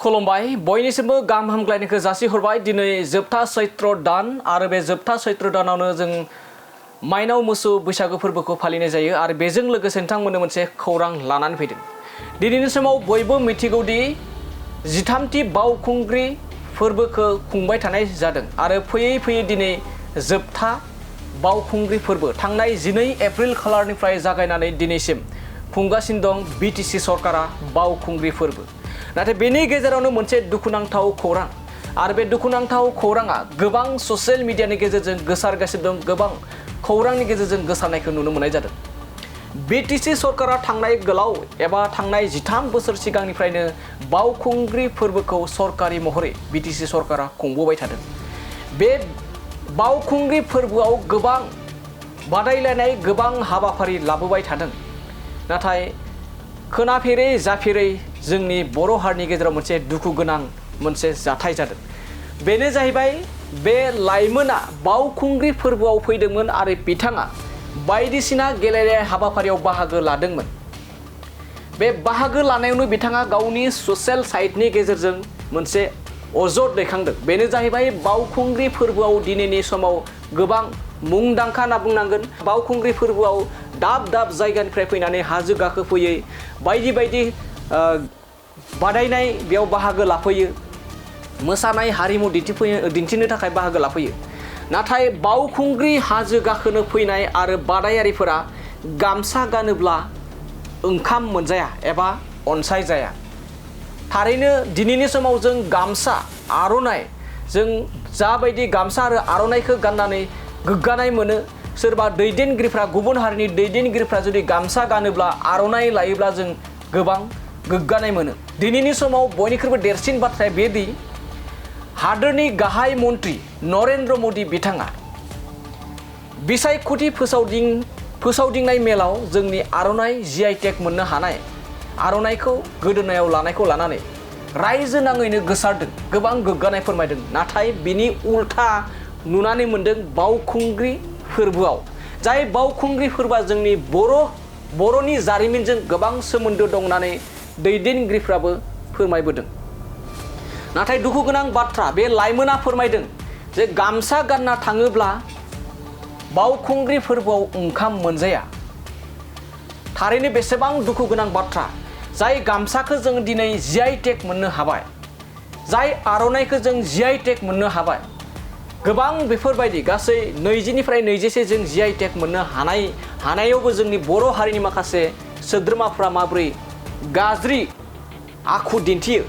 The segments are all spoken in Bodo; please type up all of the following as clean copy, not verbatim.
खुलुमबाय बयनिसिमबो गाहाम हामग्लायनायखौ जासिहरबाय दिनै जोबथा सैत्र दान आरो बे जोबथा सैत्र दानावनो जों माइनाव मोसौ बैसागु फोरबोखौ फालिनाय जायो आरो बेजों लोगोसे नोंथांमोननो मोनसे खौरां लानानै फैदों। दिनैनि समाव बयबो मिथिगौदि 13थि बावखुंग्रि फोरबोखौ खुंबाय थानाय जादों आरो फैयै फैयै दिनै जोबथा बावखुंग्रि फोरबो थांनाय 12 एप्रिल खालारनिफ्राय जागायनानै दिनैसिम खुंगासिनो दं बिटिसि सरकारा बावखुंग्रि फोरबो। नाथाय बेनि गेजेरावनो मोनसे दुखुनांथाव खौरां आरो बे दुखुनांथाव खौराङा गोबां ससियेल मिडियानि गेजेरजों गोसारगासिनो दं, गोबां खौरांनि गेजेरजों गोसारनायखौ नुनो मोननाय जादों। बिटिसि सरकारा थांनाय गोलाव एबा थांनाय 13 बोसोर सिगांनिफ्रायनो बावखुंग्रि फोरबोखौ सरकारि महरै बिटिसि सरकारा खुंबोबाय थादों। बे बावखुंग्रि फोरबोआव गोबां बादायलायनाय गोबां हाबाफारि लाबोबाय थादों। नाथाय खोनाफेरै जाफेरै जोंनि बर' हारिनि गेजेराव मोनसे दुखु गोनां मोनसे जाथाय जादों। बेनो जाहैबाय बे लाइमोना बावखुंग्रि फोरबोआव फैदोंमोन आरो बिथाङा बायदिसिना गेलेनाय हाबाफारियाव बाहागो लादोंमोन। बे बाहागो लानायावनो बिथाङा गावनि ससियेल साइटनि गेजेरजों मोनसे अजद दैखांदों। बेनो जाहैबाय बावखुंग्रि फोरबोआव दिनैनि समाव गोबां मुंदांखा होनना बुंनांगोन। बावखुंग्रि फोरबोआव दाब दाब जायगानिफ्राय फैनानै हाजो गाखोफैयो, बायदि बायदि बादायनाय बेयाव बाहागो लाफैयो, मोसानाय हारिमु दिन्थिनो थाखाय बाहागो लाफैयो। नाथाय बावखुंग्रि हाजो गाखोनो फैनाय आरो बादायारिफोरा गामसा गानोब्ला ओंखाम मोनजाया एबा अनसायजाया। थारैनो दिनैनि समाव जों गामसा आर'नाइ जों जाबायदि गामसा आरो आर'नाइखौ गाननानै गोग्गानाय मोनो, सोरबा दैदेनगिरिफ्रा गुबुन हारिनि दैदेनगिरिफ्रा जुदि गामसा गानोब्ला आर'नाइ लायोब्ला जों गोबां गोग्गानाय मोनो। दिनैनि समाव बयनिख्रुइबो देरसिन बाथ्राया बेदि हादोरनि गाहाय मन्त्रि नरेन्द्र मदि बिथाङा बिसायख'थि फोसावदिंनाय मेलाव जोंनि आर'नाइ GI टेग मोननो हानाय आर'नाइखौ गोदोनायाव लानायखौ लानानै रायजो नाङैनो गोसारदों, गोबां गोग्गानाय फोरमायदों। नाथाय बिनि उल्था नुनानै मोनदों बावखुंग्रि फोरबोआव, जाय बावखुंग्रि फोरबोआ जोंनि बर'नि जारिमिनजों गोबां सोमोन्दो दं होननानै दैदेनगिरिफ्राबो फोरमायबोदों। नाथाय दुखु गोनां बाथ्रा बे लाइमोना फोरमायदों जे गामसा गानना थाङोब्ला बावखुंग्रि फोरबोआव ओंखाम मोनजाया। थारैनो बेसेबां दुखु गोनां बाथ्रा। जाय गामसाखौ जों दिनै GI टेग मोननो हाबाय, जाय आर'नाइखौ जों GI टेग मोननो हाबाय, गोबां बेफोरबायदि गासै 20निफ्राय 21 जों GI टेग मोननो हानायावबो जोंनि बर' हारिनि माखासे सोद्रोमाफ्रा माबोरै गाज्रि आखु दिन्थियो।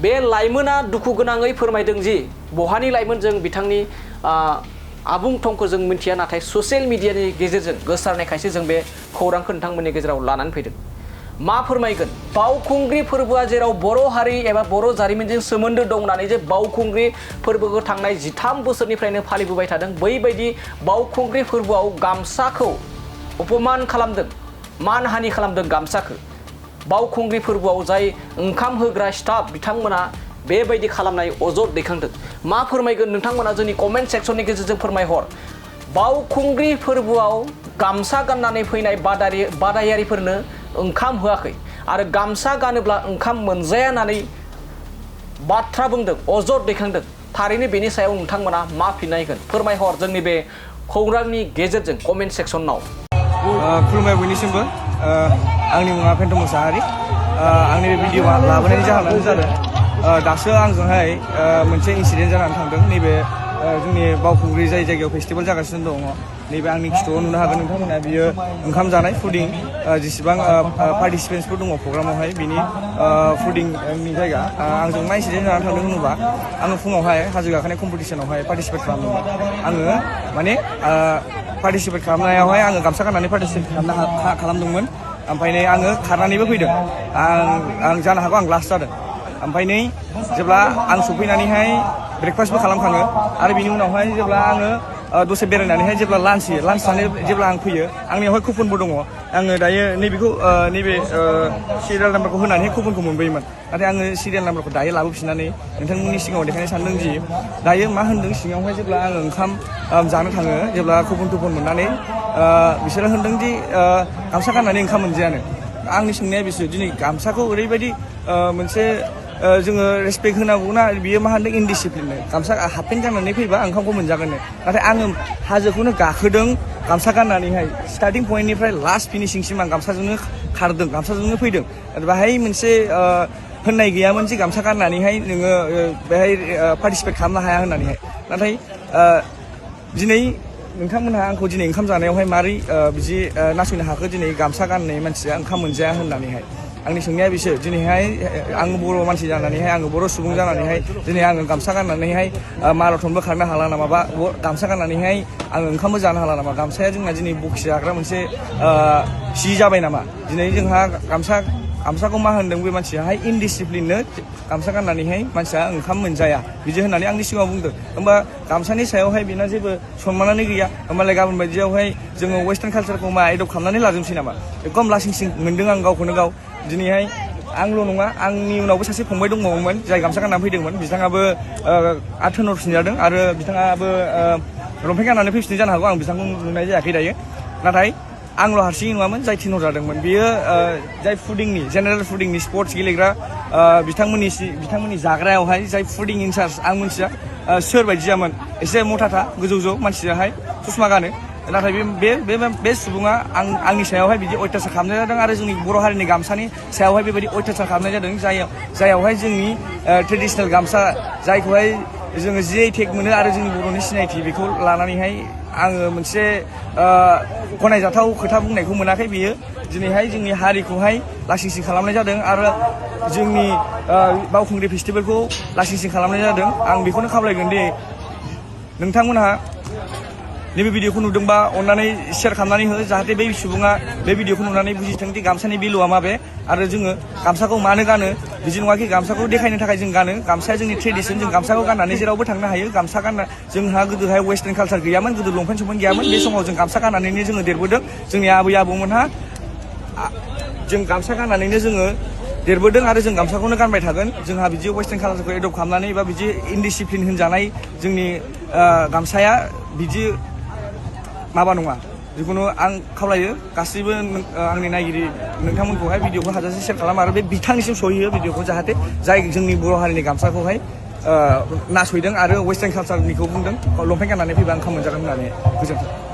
बे लाइमोना दुखु गोनाङै फोरमायदों जि बहानि लाइमोन जों बिथांनि आबुं थंखौ जों मिथिया, नाथाय ससियेल मिडियानि गेजेरजों गोसारनायखायसो जों बे खौरांखौ नोंथांमोननि गेजेराव लानानै फैदों। मा फोरमायगोन? बावखुंग्रि फोरबोआ जेराव बर' हारि एबा बर' जारिमिनजों सोमोन्दो दं होननानै जे बावखुंग्रि फोरबोखौ थांनाय 13 बोसोरनिफ्रायनो फालिबोबाय थादों, बैबायदि बावखुंग्रि फोरबोआव गामसाखौ अपमान खालामदों, मानहानि खालामदों गामसाखौ। बावखुंग्रि फोरबोआव जाय ओंखाम होग्रा स्टाफ बिथांमोना बेबायदि खालामनाय अजद दैखांदों। मा फोरमायगोन नोंथांमोना जोंनि कमेन्ट सेक्सननि गेजेरजों फोरमायहर। बावखुंग्रि फोरबोआव गामसा गाननानै फैनाय बादायारिफोरनो ओंखाम होआखै आरो गामसा गानोब्ला ओंखाम मोनजाया होननानै बाथ्रा बुंदों, अजद दैखांदों। थारैनो बेनि सायाव नोंथांमोना मा फिननाय होगोन? फोरमायहर जोंनि बे खौरांनि गेजेरजों कमेन्ट सेक्सनाव। खुलुमबाय बयनिसिमबो। आंनि मुङा फेन्टम मोसाहारि। आंनि बे भिडिअ लाबोनायनि जाहोनानो जादों दासो आंजोंहाय मोनसे इन्सिडेन्ट जानानै थांदों। नैबे जोंनि बावखुंग्रि जाय जायगायाव फेस्टिभेल जागासिनो दङ, नैबे आंनि खिथुआव नुनो हागोन नोंथांमोना। बियो ओंखाम जानाय फुडिं, जेसेबां पार्टिसिपेन्टसफोर दङ प्रग्रामावहाय बिनि फुडिंनि जायगा। आंजों मा इन्सिडेन्ट जानानै थांदों होनोबा, आङो फुङावहाय हाजो गाखोनाय कम्पिटिसनावहाय पार्टिसिपेट खालामदोंमोन। आङो माने पार्टिसिपेट खालामनायावहाय आङो गामसा गाननानै पार्टिसिपेट खालामदोंमोन। ओमफ्राय नै आङो खारनानैबो फैदों। आं जानो हागौ आं लास्ट जादों। ओमफ्राय नै जेब्ला आं सफैनानैहाय ब्रेकफास्टबो खालामखाङो आरो बिनि उनावहाय जेब्ला आङो दसे बेरायनानैहाय जेब्ला लान्च जानो जेब्ला आं फैयो, आंनियावहाय कुपनबो दङ। आङो दायो नैबे सिरियाल नाम्बारखौ होनानैहाय कुपनखौ मोनबोयोमोन। नाथाय आङो सिरियाल नाम्बारखौ दायो लाबोफिननानै नोंथांमोननि सिगाङाव देखायनो सानदों जि दायो मा होनदों सिङावहाय जेब्ला आङो ओंखाम जानो थाङो, जेब्ला कुपन मोननानै बिसोरो होनदों दि गामसा गाननानै ओंखाम मोनजायानो। आंनि सोंनाया बिसोर दिनै गामसाखौ ओरैबायदि मोनसे जोङो रेसपेक्ट होनांगौना बियो मा होनदों इनडिसिप्लिन गामसा हाफ पेन्ट गाननानै फैबा ओंखामखौ मोनजागोन नाथाय आङो हाजोखौनो गाखोदों गामसा गाननानैहाय स्टार्टिं पइन्टनिफ्राय लास्ट फिनिशिंसिम आं गामसाजोंनो खारदों गामसाजोंनो फैदों बाहाय मोनसे होननाय गैयामोन जे गामसा गाननानैहाय नोङो बेहाय पार्टिसिपेट खालामनो हाया होननानैहाय नाथाय दिनै नोंथांमोनहा आंखौ दिनै ओंखाम जानायावहाय मारै बिदि नासयनो हाखो दिनै गामसा गाननाय मानसिया ओंखाम मोनजाया होननानैहाय आंनि सोंनाया बिसोर दिनैहाय आं बर' मानसि जानानैहाय आङो बर' सुबुं जानानैहाय दिनै आङो गामसा गाननानैहाय माराथनबो खारनो हाला नामा बा गामसा गाननानैहाय आङो ओंखामबो जानो हाला नामा गामसाया जोंना दिनै बखि जाग्रा मोनसे सि जाबाय नामा दिनै जोंहा गामसाखौ मा होनदों बे मानसियाहाय इनडिसिप्लिननो गामसा गाननानैहाय मानसिया ओंखाम मोनजाया बिदि होननानै आंनि सिगाङाव बुंदों होमबा गामसानि सायावहाय बेना जेबो सनमानानो गैया होमबालाय गाबोन बायदियावहाय जोङो वेस्टार्न कालचारखौ मा एडप्ट खालामनानै लाजोबसै नामा एकदम लासिंसिं मोनदों आं गावखौनो गाव दिनैहाय आंल' नङा आंनि उनावबो सासे फंबाय दंबावोमोन जाय गामसा गाननानै फैदोंमोन बिथाङाबो आथोनहरफिन जादों आरो बिथाङाबो लंपेन्ट गाननानै फैफिननाय जानो हागौ आं बिथांखौ नुनाय जायाखै दायो नाथाय आंल' हारसिङै नङामोन जाय थिनहर जादोंमोन बियो जाय फुडिंनि जेनेरेल फुडिंनि स्पर्ट्स गेलेग्रा बिथांमोननि जाग्रायावहाय जाय फुडिं इनचार्ज आं मिथिया सोर बायदियामोन एसे मथाथा गोजौ मानसियाहाय ससमा गानो नाथाय बे सुबुङा आंनि सायावहाय बिदि अयथासार खालामनाय जादों आरो जोंनि बर' हारिनि गामसानि सायावहाय बेबायदि अयथासार खालामनाय जादों जायावहाय जोंनि ट्रेडिसनेल गामसा जायखौहाय जोङो GI मोनो आरो जोंनि बर'नि सिनायथि बेखौ लानानैहाय आङो मोनसे गनायजाथाव खोथा बुंनायखौ मोनाखै बियो दिनैहाय जोंनि हारिखौहाय लासिंसिं खालामनाय जादों आरो जोंनि बावखुंग्रि फेस्टिभेलखौ लासिंसिं खालामनाय जादों आं बेखौनो खावलायगोन दि नोंथांमोनहा नैबे भिडिअखौ नुदोंबा अननानै शेयार खालामनानै हो जाहाथे बै सुबुङा बे भिडिअखौ नुनानै बुजिथों दि गामसानि भेलुआ माबे आरो जोङो गामसाखौ मानो गानो बिदि नङाखि गामसाखौ देखायनो थाखाय जों गानो गामसाया जोंनि ट्रेडिसन जों गामसाखौ गाननानै जेरावबो थांनो हायो गामसा गानना जोंहा गोदोहाय वेस्टार्न कालचार गैयामोन गोदो लंपेन्ट गैयामोन बे समाव जों गामसा गाननानैनो जोङो देरबोदों जोंनि आबै आबौमोनहा जों गामसा गाननानैनो जोङो देरबोदों आरो जों गामसाखौनो गानबाय थागोन जोंहा बिदि वेस्टार्न कालचारखौ एडप्ट खालामनानै एबा बिदि इनडिसिप्लिन होनजानाय जोंनि गामसाया बिदि माबा नङा जिखुनु आं खावलायो गासैबो आंनि नायगिरि नोंथांमोनखौहाय भिडिअखौ हाजासे शेयार खालाम आरो बे बिथांनिसिम सहैयो भिडिअखौ जाहाथे जाय जोंनि बर' हारिनि गामसाखौहाय नासयदों आरो वेस्टार्न कालचारनिखौ बुंदों लंपेन्ट गाननानै फैबा ओंखाम मोनजागोन होननानै गोजोन्थों